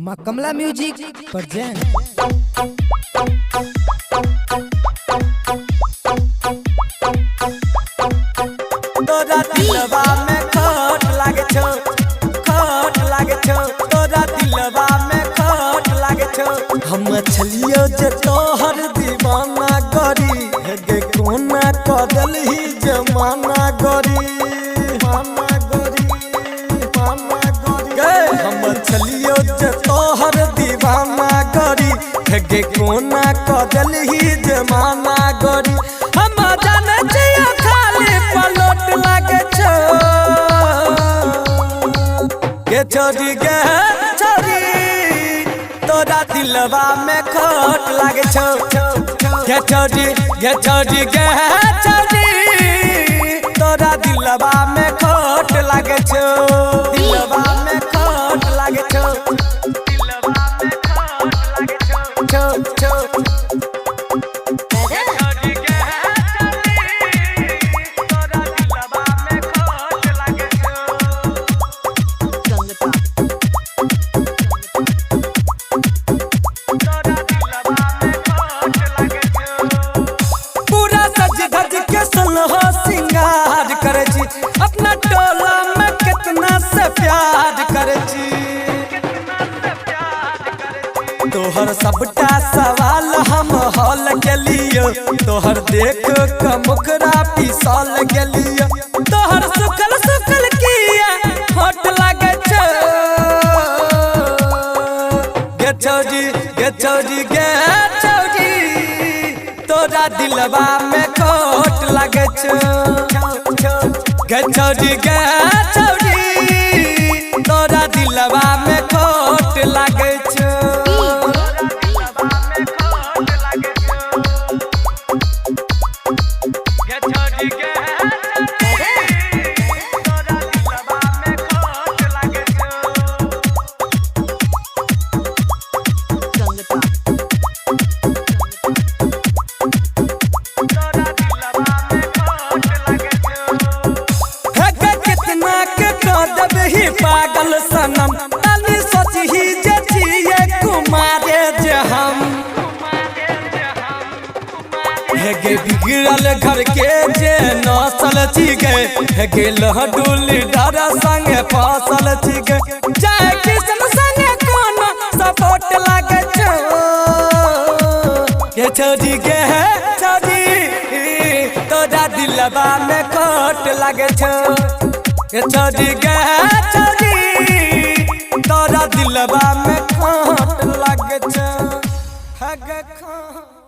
माँ Kamla music present. तोरा दिलवा में खोट लागे छो, खोट लागे छो, तोरा दिलवा में खोट लागे छो। हम छलियो जे तोहर दीवाना गरी, हेगे कोना कदलही जमाना गरी, माना गरी, माना गरी गे। हम छलियो जे तोहर दीवाना गरी, हेगे कोना कदलही जमाना गरी। हम जाने छियो खाली पलोट लागे छो, गे छोरी गे छोरी, तोरा दिलवा में खोट लागे छो। गे छोरी गे छोरी गे छोरी, तोरा दिलवा में खोट लागे छो, दिलवा में खोट लागे छो, दिलवा में खोट लागे छो, छो छो। पूरा सज धज के सुलहो सिंगार करे छी, अपना टोला में कितना से प्यार करे छी। तोहर सबटा सवाल हम हल गेलियो, तोहर देख के मुखरा पिसल गेलियो। तोहर सुखल सुखल किया होट लागे छो, गे छोरी गे छोरी गे छोरी, तोरा दिलवा में खोट लागे छो। गे छोरी गे छोरी, तोरा दिलवा में खोट लागे छो। कितना के कदब ही पागल सनम, तनी सोचही जे छियै कुमारे जे हम। हेगे बिगड़ल घर के जे नसल छी गे, हेगे लहडुल डर संगे फसल छी गे। जय कृष्ण संगे कोनो सपोर्ट लागे छो, गे छोरी गे छोरी, तोरा दिलवा में खोट लागे छो। गे छोरी गे छोरी, तोरा दिलवा में खोट लागे छो, हेगे खोट।